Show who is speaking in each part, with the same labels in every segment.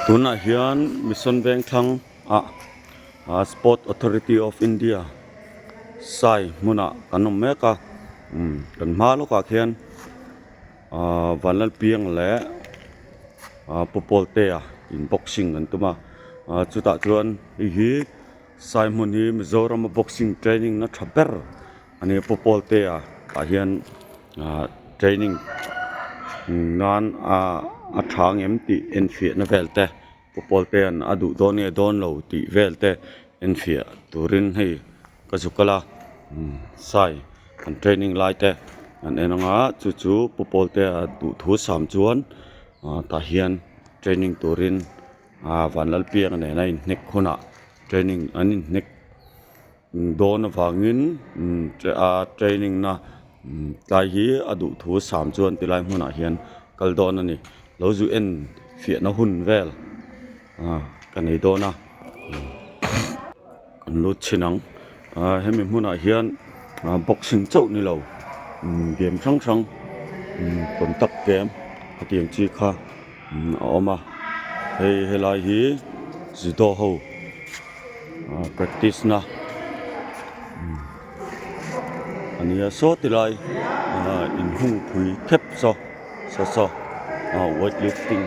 Speaker 1: Tunah hian Mission Vengthlang ah Sport Authority of India sai hmunah kan awm mek a kan hma lawkah khian ahh Vanlalpiang leh ahh Pu Pawltea in boxing an tum a ahh chutah chuan hei hi sai hmun hi Mizoram a boxing training na tha ber a ni Pu Pawltea tah hian ahh training nan ahh a tha ang em tih enfiahna vel te Pu Pawltea'n a duh dawn nge dawn lo tih vel te enfiah turin hei ka zu kal a sai an training lai te an en ang a chu chu Pu Pawltea duh thu sam chuan tah hian training turin ah Vanlalpianga nena inhnek hunah training an inhnek dawn avangin a training na tlai hi a duh thu sam chuan tilai hmunah hian kal dawn a ni lo zu en fiahna hun vel ah ka nei dawn a kan lut chhin ang ah hemi hmunah hian ah boxing chauh ni lo game hrang hrang contact game hetiang chi kha a awm a hei helai hi judo ho practice na a nia saw ti lai inhung phui khep saw saw saw weight lifting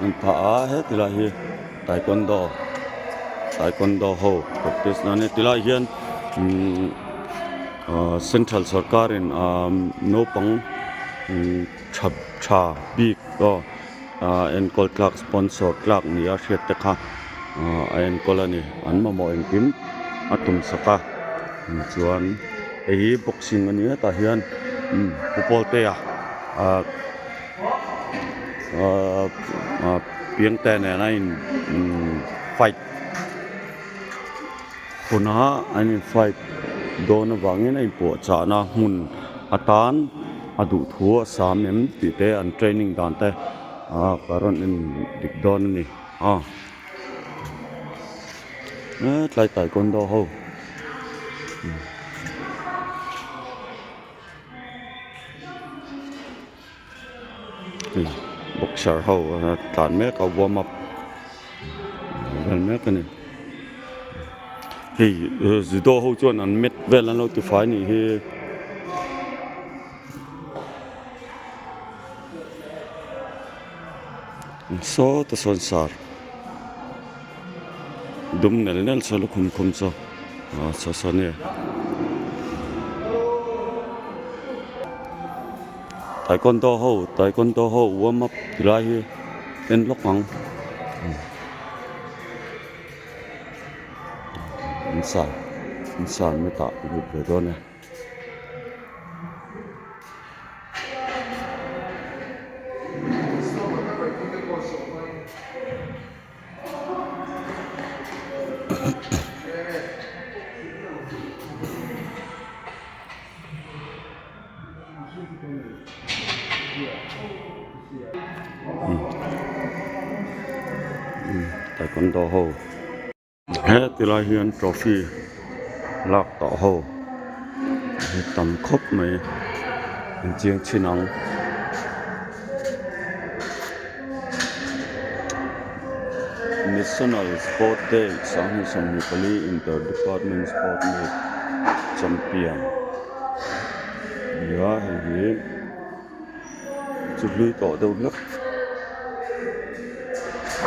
Speaker 1: an phah a heti lai hi taekwondo taekwondo ho practice na ania tilai hian central sorkar in naupang tha tha bik aw ah enkawl tlak sponsor tlak ni a hriat te kha ah a enkawl a ni an mamawh engkim a tum sak a chuan hei hi boxing a ni a tah hian pu pawltea ah ah piangte nen a in fight huna an in fight dawn avangin a inpuahchahna hmun atan a duh thu a sam em tih te an training dan te ah ka rawn en dik dawn a ni a hetlai taekwondo ho. Boxer ho a tlan mek a warm up vel mek a ni hei judo ho chuan an mat vel an lo ti fai anih hi. Sawta sawn sar dum nel nel saw lukhum khum saw ah saw saw nia taekwondo ho taekwondo ho warm up ti lai hi en lawk ang an sar an sar hetah lut ve dawn e. Taekwondo ho. He tilai hian trophy lak tawh ho hi tam khawp mai an chiang chhin ang. National Sport Day sanghnih 24 Inter Department Sport Meet Champion nia hei hi chu hlui tawh deuh hlek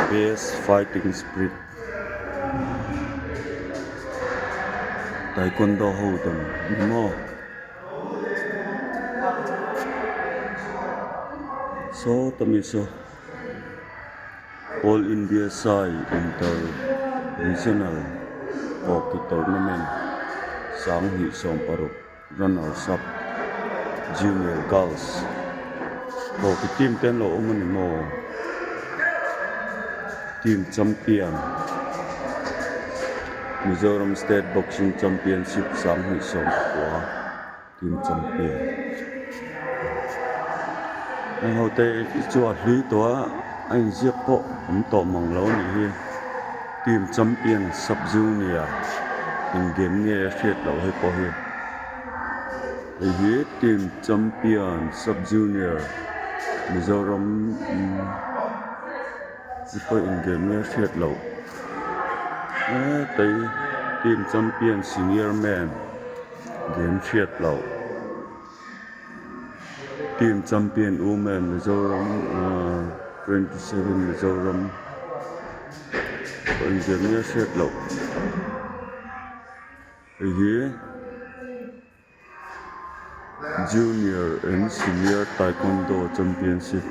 Speaker 1: best fighting spirit. Taekwondo ho dawm ni maw sawta mi saw All India Sai Inter Regional Hockey Tournament 2016 Runners up Junior Girls hockey team te an lo awm a ni maw team champion Mizoram State Boxing Championship 2019 team champion heng ho te chu a hlui tawh a a inziak pawh awm tawh mang lo a nih hi. Team champion sub junior eng game nge a hriat loh hei pawh hi hei hi team champion sub junior Mizoram. Chi pawh eng game nge hriat loh hetai team champion senior men game hriat loh team champion women Mizoram ahh 27 Mizoram eng game nge hriat loh hei hi. Junior and Senior Taekwondo Championship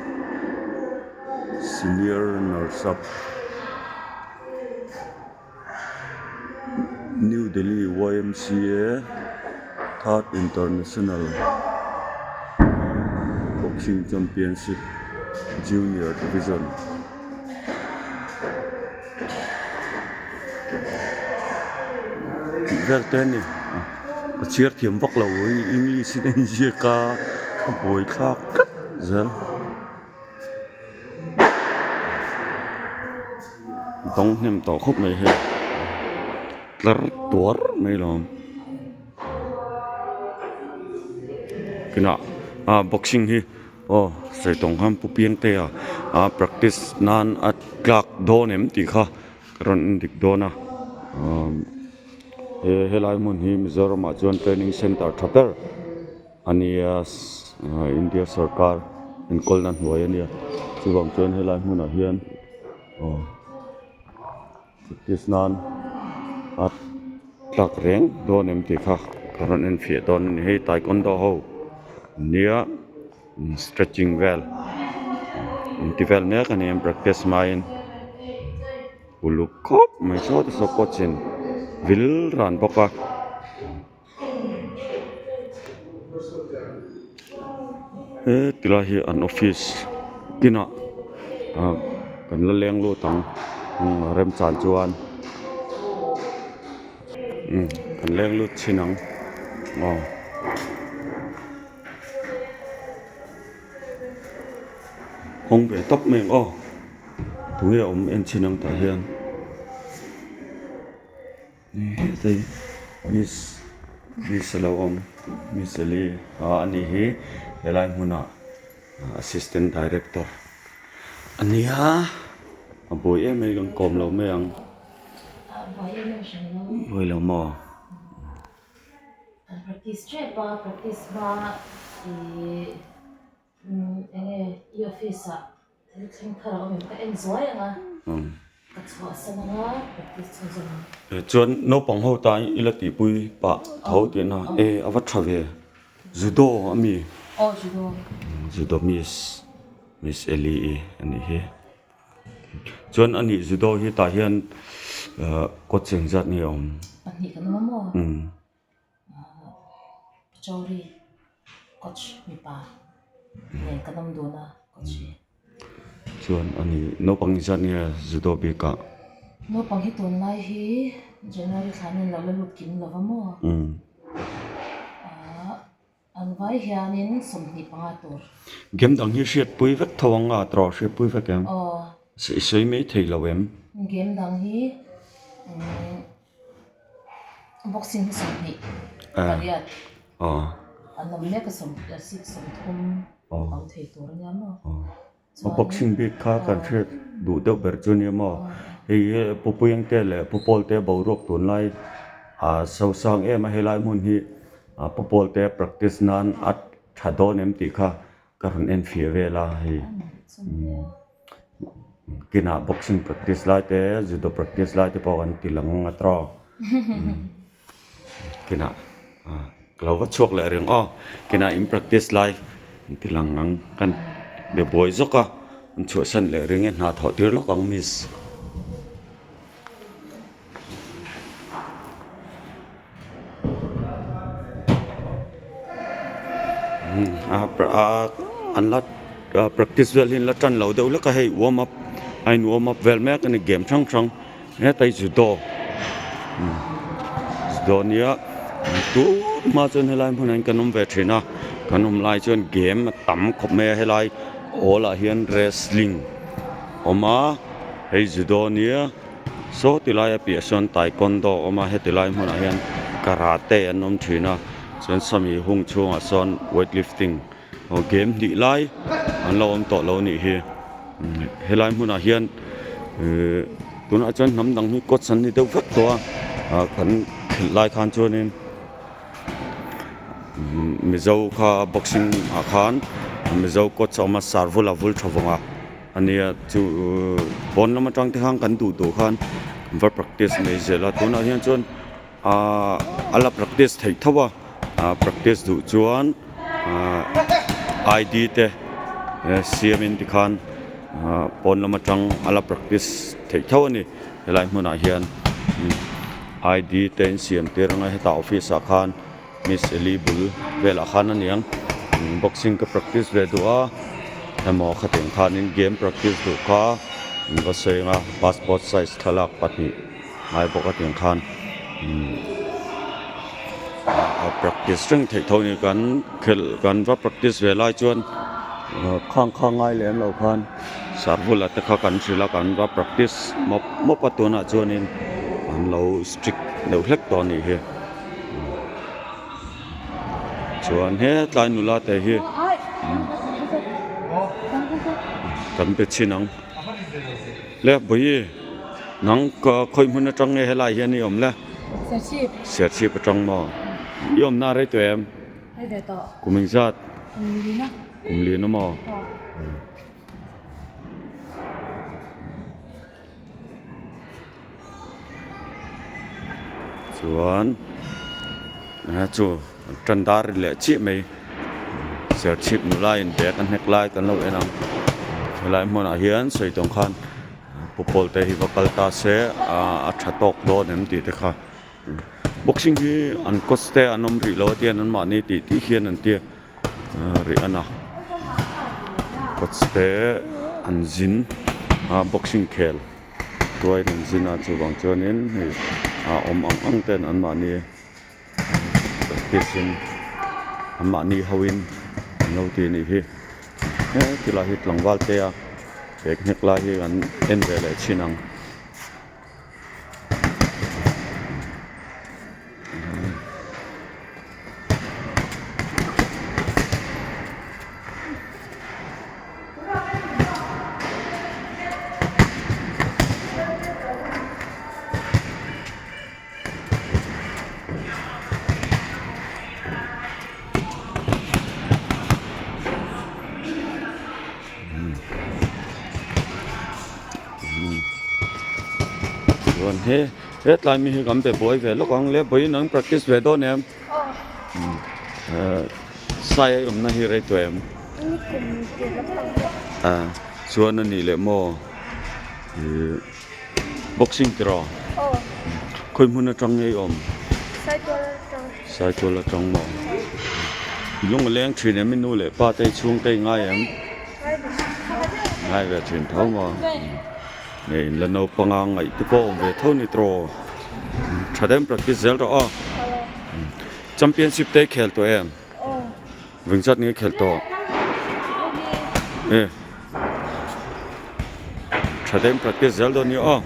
Speaker 1: Senior Runners Up New Delhi YMCA Third International Boxing Championship Junior Division Tih vel te a ni ka chhiar thiam vak lo english in a inziak a a buai thlak tlat zel dawng hnem tawh khawp mai hei tlar tuar mai lawm kinah ah boxing hi. Aw sawi tawng khan Pu Piangtea a practice nan a tlak dawn em tih kha ka rawn en dik dawn a umm he helai hmun hi Mizoram ah chuan training center tha ber a nia India sorkar enkawlna hnuai a nia chuvang chuan helai hmunah hian aw. Practice nan a tlak reng dawn em tih kha ka rawn en fiah dawn a ni hei taekwondo ho nia stretching vel an ti vel mek a ni an practice hmain uluk khawp mai saw te saw coach in vil ran bawk a. He tilai hi an office kinah ah kan la leng lut ang remchan chuan umm kan leng lut chhin ang aw. Hawng ve tawp mai ang aw tunge a awm en chhin ang tah hian. Hei miss miss a lo awm miss ali ah a ni hi helai hmunah assistant director a nia a buai em mai kan kawm lo mai ang buai lo maw.
Speaker 2: Enge i office ah thil thleng thar a awm em ka en zuai ang a, ka chhuahsan ang a practice chhun zawm ang.
Speaker 1: Chuan naupang ho tan i la tihpui pah tho tihna e a va tha ve judo a mi?
Speaker 2: Aw judo.
Speaker 1: Judo miss miss Eli i a nih hi. Chuan a nih judo hi tah hian coach engzat nge a awm?
Speaker 2: Pahnih kan awm a maw? Pachauri coach mipa nen kan awm dun a coach hi.
Speaker 1: Chuan a ni naupang hi zat nge judo bik ah?
Speaker 2: Naupang hi tunlai hi January thla hian lo la lut kim lo va maw? An vai hianin 25 tur.
Speaker 1: Game dang hi hriatpui vek tho ang a tawh hriatpui vek em?
Speaker 2: Aw.
Speaker 1: I sawi mai thei lo em?
Speaker 2: Game dang hi Boxing hi 20 pariat an awm mek a 30 awm thei tur a nia maw.
Speaker 1: Chuan boxing bik kha kan hriat duh deuh ber chu nia maw. Hei hi Pu Puiangte leh Pu Pawlte boruak tunlai a sosang em a helai hmun hi Pu Pawlte practice nan a tha dawn em tih kha ka rawn en fiah vel a hei. Kinah boxing practice lai te judo practice lai te pawh kan ti lang ang a tawk kinah ka lo va chhuak leh reng aw kinah in practice lai an ti lang ang kan be buai zawk a an chhuahsan leh ring e hna thawh tir lawk ang miss. An la practice vel hi an la tan lo deuh hlek a hei warm up a in warm up vel mek a ni game hrang hrang hetai judo judo ania tun hma chuan helai hmunah hian kan awm ve thin a kan awm lai chuan game a tam khawp mai a helai hall ah hian wrestling a awm a hei judo ania. Saw ti laia piah sawn taekwondo a awm a heti lai hmunah hian karate an awm thin a chuan sawmi hung chhungah sawn weight lifting aw game hnih lai an lo awm tawh lo a nih hi helai hmunah hian. Ihh tunah chuan hnam dang hi coach an ni deuh vek tawh a ah kan khelh lai khan chuanin mizo kha boxing ah khan mizo coach a awm a sarvul a vul tha vawng a ania chu pawn lam atang te khan kan duh duh khan va practice mai zel a tunah hian chuan ahh a la practice theih tho a ah practice duh chuan ahh I D te siam in tikhan ahh pawn lam atang a la practice theih tho a ni helai hmunah hian I D te in siam tir anga hetah office ah khan miss Eli bul velah khan a niang boxing ka practice ve duh a emaw khatiang khanin game practice duh kha an va sawi ang a passport size thlalak pahnih. Ngai bawk a tiang khan a practice reng theih tho a ni kan khelh kan va practice ve lai chuan khang kha ngai lem lo khan sarvula te kha kan hrilh a kan va practice mawp mawp a tunah chuanin an lo strict deuh hlek tawh a nih hi chuan hetlai nula te hi kan pe chhin ang. Le Bawihi, nang ka khawi hmun atang nge helai hian i awm le?
Speaker 2: Serchhip.
Speaker 1: Serchhip atang maw? I awmna rei tawh em?
Speaker 2: Rei ve tawh.
Speaker 1: Kum engzat?
Speaker 2: Kum lin a.
Speaker 1: Kum lin a maw?
Speaker 2: Aw.
Speaker 1: Chuan chu tan dar ri leh chiah mai Serchhip nula in bag a hnek lai kan lo en ang helai hmunah hian sawi tawng khan pu pawl te hi va kal ta se a tha tawk dawn em tih te kha boxing hi an coach te an awm rih lo a tian an mahni tih tih hian an tia rih a na coach te an zin a boxing khel. Tuai an zin a chuvang chuanin hei a awm ang ang ten an mahni practice in an mahni ho in an lo ti anih hi he tilai hi tlangval te a bag hnek lai hi an en ve leh thin ang. Chuan he hetlai mi hi kan be buai ve lawk ang le vawiin an practice ve dawn em sai a awmna hi rei tawh em chuan a nih leh maw ih boxing tiraw khawi hmun atang nge i awm saitual atang maw i lung a leng thin em i nu leh pa te i chhungte i ngai em ngai ve thin tho maw. Nge in la naupang a ngaih te pawh awm ve tho ni tawh tha deuhin practice zel rawh aw championship te i khel tawh em vengzat nge i khel tawh e tha deuhin practice zel dawn nia aw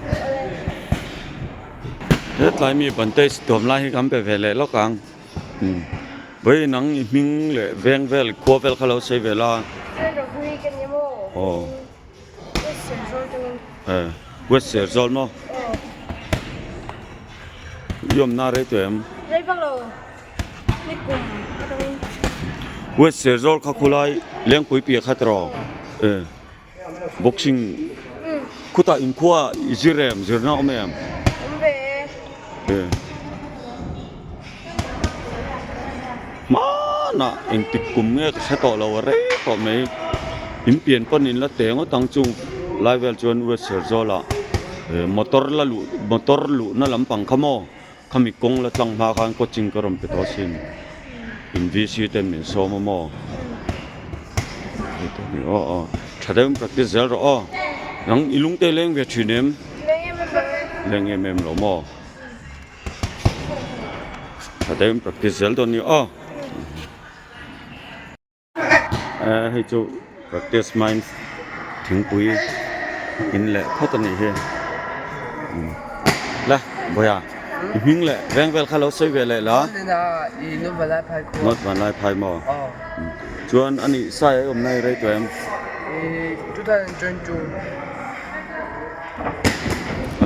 Speaker 1: hetlai mi bandage tuam lai hi kan pe ve leh lawk ang vawiin ang i hming leh veng vel khua vel kha lo sawi ve la aw. West Serzawl maw? I awmna rei tawh em?
Speaker 3: Rei vak lo. Ni kum atangin.
Speaker 1: West Serzawl kha khulai Lengpui piah kha tiraw? E boxing khutah inkhua i zir em? Zirna awm em?
Speaker 3: Awm ve e.
Speaker 1: E hmanah engtik kum nge ka hre tawh lo a rei tawh mai in pian pawn in la teh ngawt ang chung lai vel chuan west serzawl ah motor la luh motor luhna lampang kha maw khami kawng la tlang hma khan coaching ka rawn pe tawh asin in V C ten min sawm a maw aw aw tha deuhin practice zel rawh aw nang i lungte leng ve thin em leng em em lo maw. Tha deuhin practice zel dawn ni aw eh hei chu practice mind thingpui in leh phawt a nih hi la bawia i hming leh veng vel kha lo sawi ve leh la not vanlai phai maw chuan a nih sai a awmna hi rei tawh em.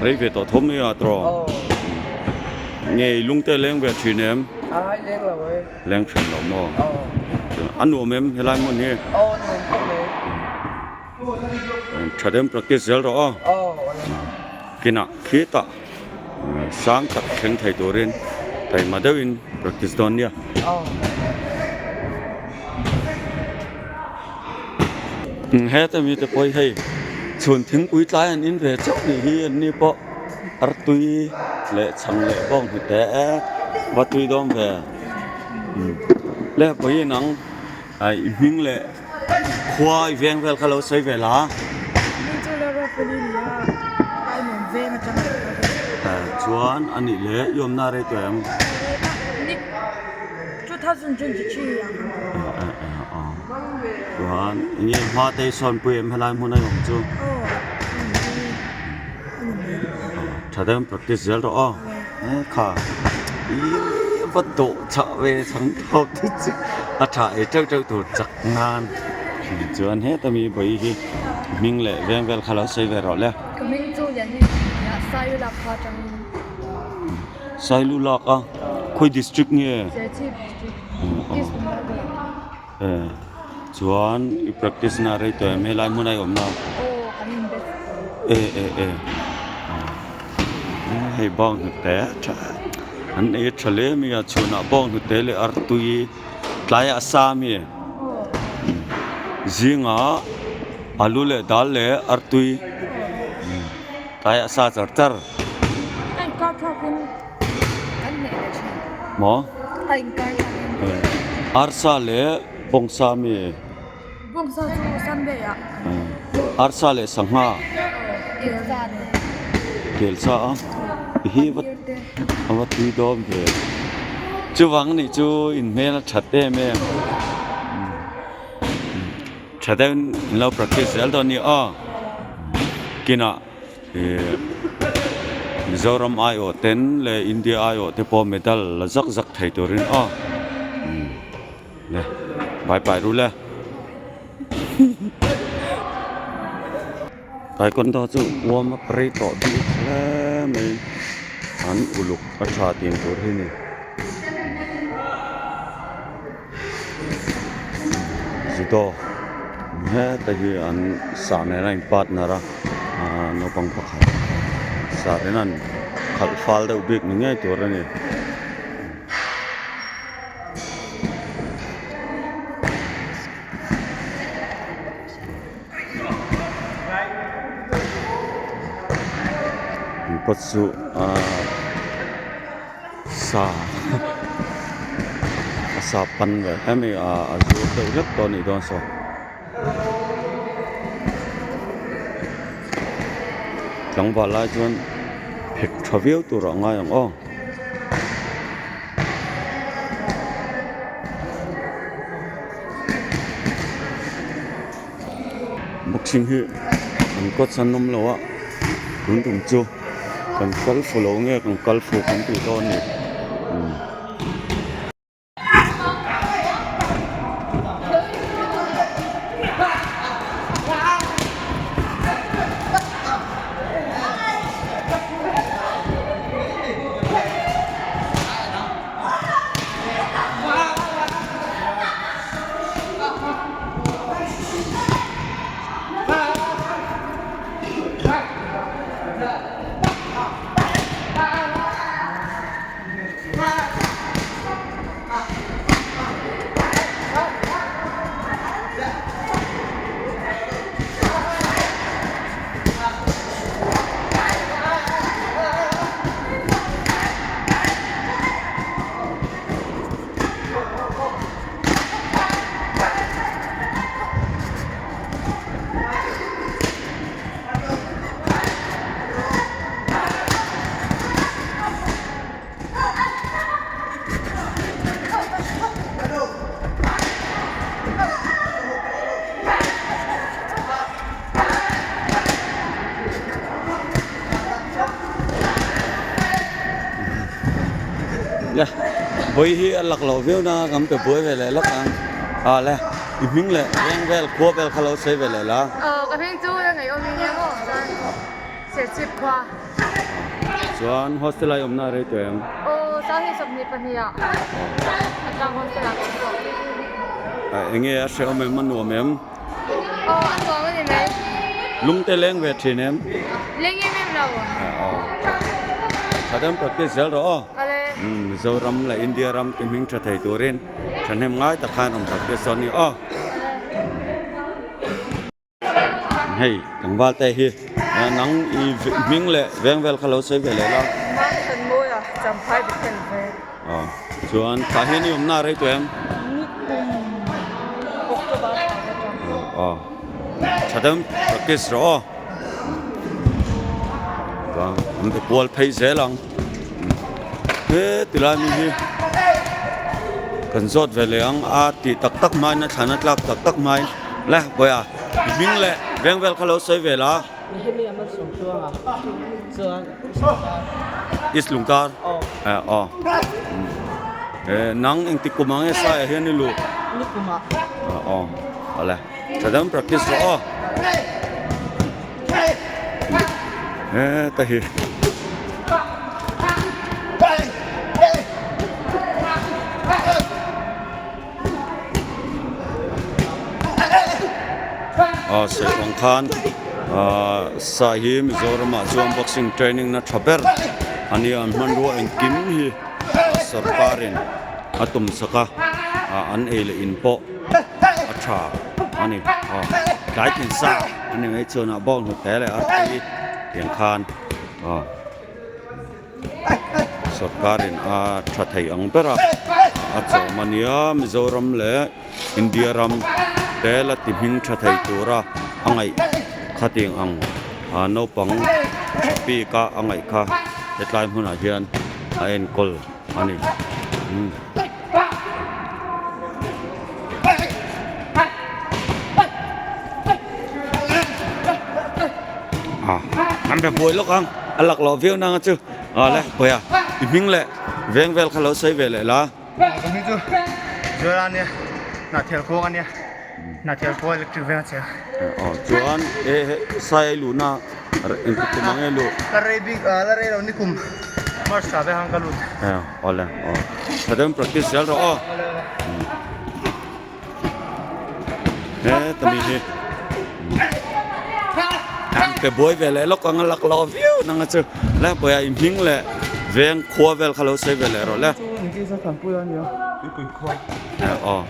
Speaker 1: Rei ve tawh tho mai a tawh. Nge i lungte leng ve thin em?
Speaker 4: Ai leng lo e.
Speaker 1: Leng thin lo maw? A nuam em helai hmun hi?
Speaker 4: Aw nuam khawp mai.
Speaker 1: Tha dem practice zel rawh aw.
Speaker 4: Aw.
Speaker 1: Kinah khitah sang tak thleng thei turin taima deuhin practice dawn nia.
Speaker 4: Aw.
Speaker 1: Heta mite pawh hi hei chhun thingpui tlai an in ve chauh nih hi an ni pawh artui leh chhang leh bawng hnute va tui dawn ve le vawiin ang i hming leh khua i veng vel kha lo sawi ve la. Chuan a nih leh i awmna rei tawh em? Chuan enge hma te hi sawn pui em helai hmun a awm chu tha deuhin practice zel rawh aw he kha ihh va dawh chah ve chang tawp te chu a tha ei teuh teuh tur chak nan chuan heta mi vawi hi hming leh veng vel kha lo sawi ve rawh le.
Speaker 5: Ka hming chu Lianhming a nia Sailulak khua atangin.
Speaker 1: Sailulak a khawi district nge?
Speaker 5: Serchhip district East Bengal.
Speaker 1: Chuan i practice na rei tawh em helai hmun a i awm na?
Speaker 5: Aw kan in best
Speaker 1: E e e hei bawng hnute tha an ei tha hle mai a chhunah bawng hnute leh artui tlaiah a sa ami zingah alu leh dal leh artui tlaiah a sa char char.
Speaker 5: A inkar thlak in kan hneh leh thin.
Speaker 1: Maw?
Speaker 5: A inkar thlak in.
Speaker 1: Arsa leh bawngsa mi?
Speaker 5: Bawngsa chu Sunday ah.
Speaker 1: Arsa leh sangha?
Speaker 5: Kelsa leh.
Speaker 1: Kelsa a? Hi va a va tui dawn ve. Chuvang nih chu in hmel a that em em. Tha deuhin in lo practice zel dawn a ni aw. Kinah. Ihh Mizoram aiawh ten leh India aiawh te pawh medal la zak zak thei turin aw umm le bai pai ru le Taekwondo chu warm up rei tawh bik hle mai an uluk a tha tih tur hi a ni. Judo heta hi an sah nen a in partner a ahh naupang pakhat sah in an khalh fal deuh bik ni ngei tur a ni. Kawt chu ahh sa a sa pan ve hemi a zur deuh hlek tawh a nih dawn saw. Tlangval lai chuan phek tha viau tur a ngai ang aw. Boxing hi an coach an awm lo a tun tum chu kan kal fu lo nge kan kal fu kan tih dawn a ni. Le vawi hi a lak loh viau na kan pe buai ve leh lawk ang a le i hming leh veng vel khua vel kha lo sawi ve leh la.
Speaker 5: Aw ka hming chu a ngaihawm eng emaw chuan Serchhip khua.
Speaker 1: Chuan hostel ah i awmna a rei tawh em?
Speaker 6: Aw, 2022 ah atang hostel ah ka awm tawh.
Speaker 1: Enge a hrehawm em? A nuam em?
Speaker 6: Aw, a nuam a ni mai.
Speaker 1: Lungte leng ve thin em?
Speaker 6: Leng em em lo.
Speaker 1: Aw. Thadam practice zel rawh aw.
Speaker 6: Ale.
Speaker 1: Mizoram leh India ram ti hming tha thei turin thahnem ngai tak khan awm practice dawn a ni aw. Hei tlangval te hi nang i hming leh veng vel kha lo sawi ve leh la.
Speaker 4: Mang than mawi a champhai be khen ve.
Speaker 1: Aw chuan tah hian i awmna a rei tawh em?
Speaker 4: Ni kum October thla atang.
Speaker 1: Aw tha deuh practice rawh aw. Chuan an be kual phei zel ang. He tilai mi hi kan zawt ve leh ang a tih tak tak hmain a thlan a tlak tak tak hmain le bawiha i hming leh veng vel kha lo sawi ve la. East Lungtar aw nang engtik kum ang nge sai ah hian i luh aw awle tha deuh in practice rawh aw. Heta hi aw sawi khan ahh sai hi Mizoram ah chuan boxing training na tha ber a nia an hmanrua engkim hi sorkar in a tum sak a ah an ei leh in pawh a tha a ni aw tlai tin sa a ni mai chuan a bawng hnute leh a tui tiang khan aw sorkarin a tha thei ang ber a a chawm a nia Mizoram leh India ram te la ti hming tha thei tura a ngaih kha tiang ang ah naupang bik a a ngaih kha hetlai hmunah hian a enkawl a ni. An be buai lawk ang a lak loh viau nang a chu aw le pawi a i hming leh veng vel kha lo sawi ve leh la.
Speaker 7: Ka hming chu Joel a nia Hnahthial khuang a nia Hnahthial khua electric veng a che a.
Speaker 1: Aw chuan e he sai a luhna engtik kum ang e luh.
Speaker 7: Ka rei bik a la rei lo nikum March thla vek ang ka lut.
Speaker 1: Aw le aw tha deuhin practice zel rawh aw. Heta mi hi an pe buai ve leh lawk ang a lak lo viau nang a chu le bawiha i hming leh veng khua vel kha lo sawi ve leh rawh le. Aw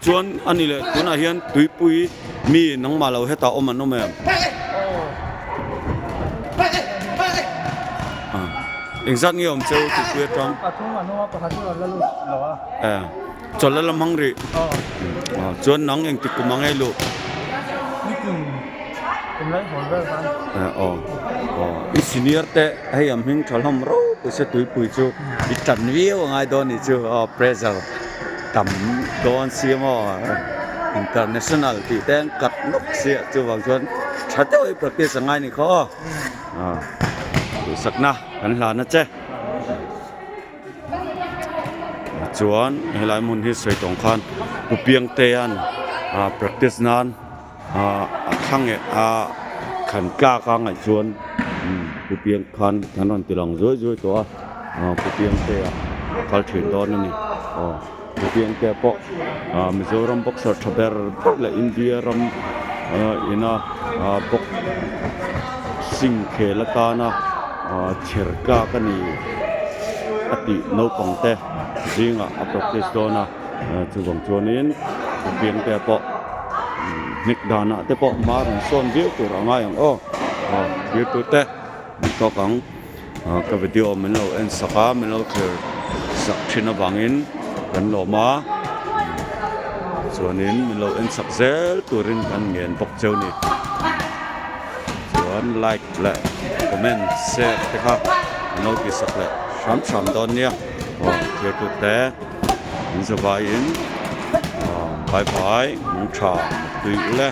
Speaker 1: chuan a ni leh tunah hian tuipui mi nangmah lo hetah awm an awm em? Engzat nge awm cheu tuipui atang? Chawlh la hmang rih. Chuan nang engtik kum ang ei luh? Aw i senior te hei ang hming tha hlawm ropui se tuipui chu i tan viau a ngai dawn nih chu aw pressure tam dawn si maw international tih te an kat nawk sia chuvang chuan tha deuh a i practice a ngai nih kha aw duhsakna kan hlan a che. Chuan helai hmun hi sawi tawng khan Pu Piangtea'n ah practice nan ah a thlang eh a thlan tlak a ngaih chuan Pu Piang khan an rawn ti lang zuai zuai tawh a ah Pu Piangtea a kal thin dawn a ni aw Pu Piangtea pawh ah Mizoram boxer tha ber ber leh India ram ah ina ah boxing khel atana ah chher tlak a ni. A tih naupang te zingah a practice dawn a chuvang chuanin piang te pawh hnek danah te pawh hma rawn sawn viau tur a ngai ang aw thlir tu te an tawk ang ka video min lo en sak a min lo thlir sak thin avangin kan lawm a chuanin min lo en sak zel turin kan ngen bawk cheu ni. Chuan like leh comment share te kha an lo ti sak leh hram hram dawn nia aw thirtut te an zavaiin aw bye bye mangtha tui ule.